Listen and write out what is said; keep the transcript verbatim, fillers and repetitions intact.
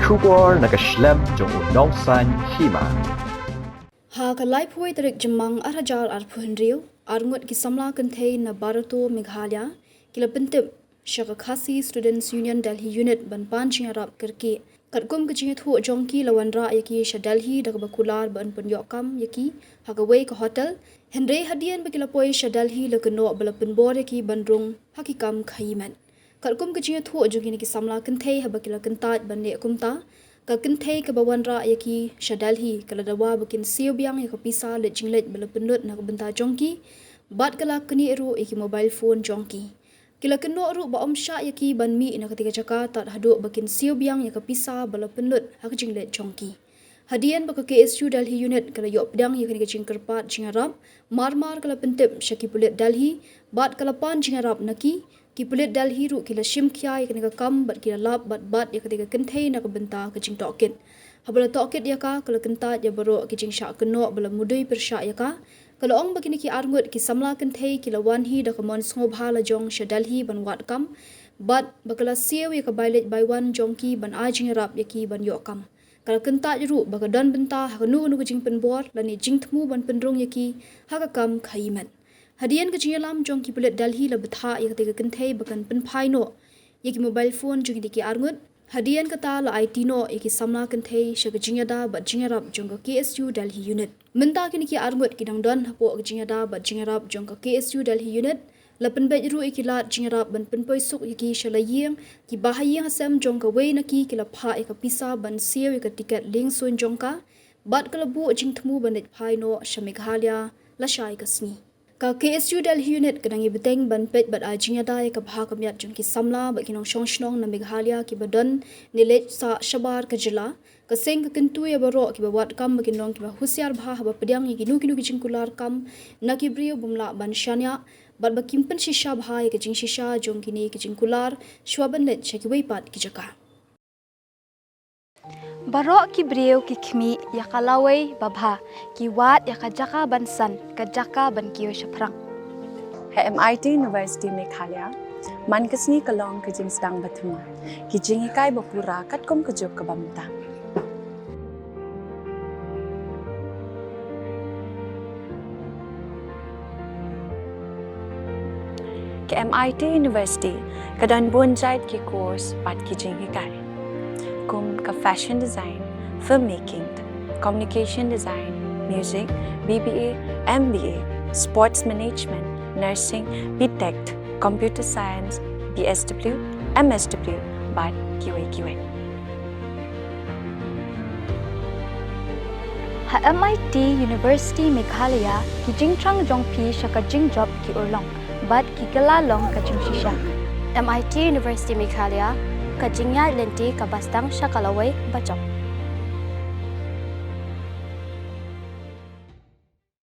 Khubor na ka shlem jong u nongsan hima. Ha ka laiphew tarik Jymmang arhajar arphew hynriew, arngut ki samla kynthei na Barato Meghalaya ki la pyntip sha ka Khasi Students Union Delhi Unit ban pan jingïarap kyrkieh. Katkum ka jingïathuh jong ki, la wanrah ïa ki sha Delhi da kaba kular ban pynïoh kam ïa ki ha kawei ka hotel. Hynrei hadien ba ki la poi sha Delhi, la kynnoh ba la pynbor ïa ki ban rung ha ki kam khaïi met. Katkum ka jingïathuh jong kine ki samla kynthei, haba ki la kyntait ban leh kumta, ka kynthei kaba wanrah ïa ki sha Delhi ka la dawa ba kin siew biang ïa ka pisa leit jingleit ba la pynlut na ka bynta jong ki, bad ka la knieh ruh ïa ki mobile phone jong ki. Ki la kynnoh ruh ba ym shah ïa ki ban mih na katei ka jaka tad haduh ba kin siew biang ïa ka pisa ba la pynlut ha ka jingleit jong ki. Hadien ba ka K S U Delhi Unit ka la ïoh pdiang ïa kane ka jingkyrpad jingïarap, mar mar ka la pyntip sha ki pulit Delhi, bad ka la pan jingïarap na ki. Ki pulit Delhi ruh ki la shim khia ïa kane ka kam bad ki la lap bad bat ïa katei ka kynthei na ka bynta ka jingtohkit. Haba la tohkit ïa ka, ka la kyntait ïa baroh ki jingshah kynnoh ba la mudui pyrshah ïa ka. Ka la ong ba kine ki arngut ki samla kynthei ki la wan hi da ka mon sngewbha lajong sha Delhi ban wad kam, bad ba ka la siew ïa ka bai leit bai wan jong ki ban ai jingïarap ïa ki ban ïoh kam. Ka la kyntait ruh ba ka don bynta ha kano kano ka jingpynbor lane jingthmu ban pynrung ïa ki ha ka kam khaïi met. Hadien ka jingïalam jong ki pulit Delhi, la bthah ïa katei ka kynthei ba kan pynphai noh ïa ki mobile phone jong kitei ki arngut. Hadien kata, la aiti noh ïa ki samla kynthei sha ka jingïada bad jingïarap jong ka K S U Delhi Unit. Mynta kine ki arngut ki dang don hapoh ka jingïada bad jingïarap jong ka K S U Delhi Unit. La pynbeit ruh ïa ki lad jingïarap ban pynpoi suk ïa ki sha la ïing. Ki bahaïing hasem jong kawei na ki ki la phah ïa ka pisa ban siew ïa ka tiket liengsuiñ jong ka, bad ka la buh jingthmu ban leit phai noh sha Meghalaya lashai ka sngi. Ka K S U Delhi Unit ka dang ïa bteng ban peit bad ai jingïada ïa ka bha ka miat jong ki samla bad ki nongshong shnong na Meghalaya kiba don ne leit sah shabar ka jylla. Ka seng ka kyntu ïa baroh kiba wad kam ba kin long kiba husiar bha haba pdiang ïa kino kino ki jingkular kam na ki briew bym lah ban shaniah, bad ba kin pynshisha bha ïa ka jingshisha jong kine ki jingkular shwa ban leit sha kiwei pat ki jaka. Baroh ki briew ki khmih ïa ka lawei babha, ki wad ïa ka jaka ban san, ka jaka ban kiew shaphrang. Ha M I T University Meghalaya, man ka sngi ka long ka jingsdang bathymmai, ki jinghikai bapura katkum ka juk kaba mynta. Ka M I T University ka don bun jait ki course bad ki jinghikai, kum ka fashion design, filmmaking, communication design, music, B B A, M B A, sports management, nursing, B Tech, computer science, B S W, M S W, bad kiwei kiwei. Ha M I T University Meghalaya, ki jingthrang jong phi sha ka jingjop ki urlong bad ki kylla long ka jingshisha. M I T University Meghalaya, ka jingïaid lynti kaba sdang sha ka lawei bajop.